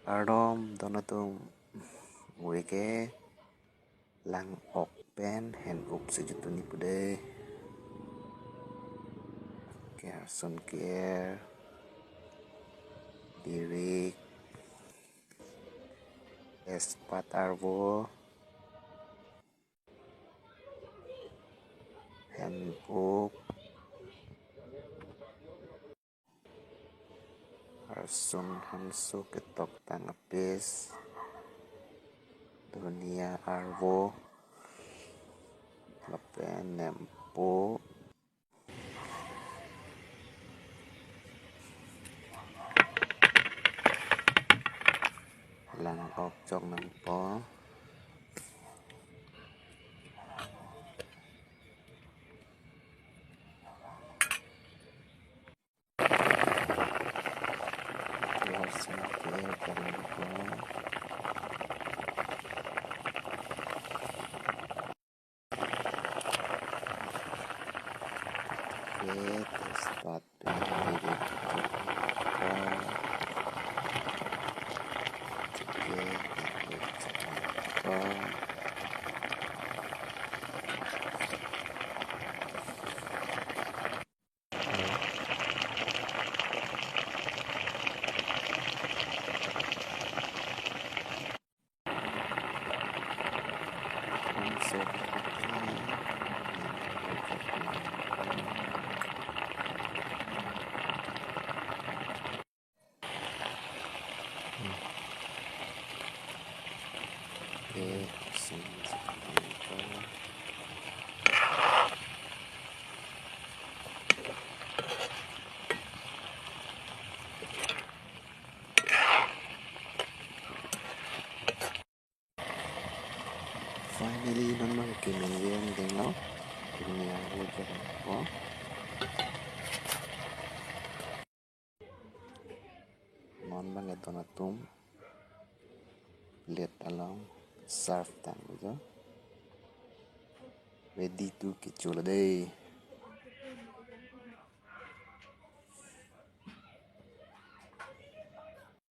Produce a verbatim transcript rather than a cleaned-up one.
Kardom don atum, ove ke lang-ok pen hen-up si jutun-i pu dei. Ke arsun ke-er, birik, tejpat arvo, hen-up, arsun hanso ketoktang apis, dhania arvo, lapen nempo. Lang-ok chok nangpo. Lason ke kalangpo. Ke tejpat pen birik chok nangpo. Ke birik chok nangpo. Finally, non abang ke kemen jen denglo. Kemen ya, wo jen po. Non abang ke don atum plate along serve tanglo jo. Ready to kecho lo dei.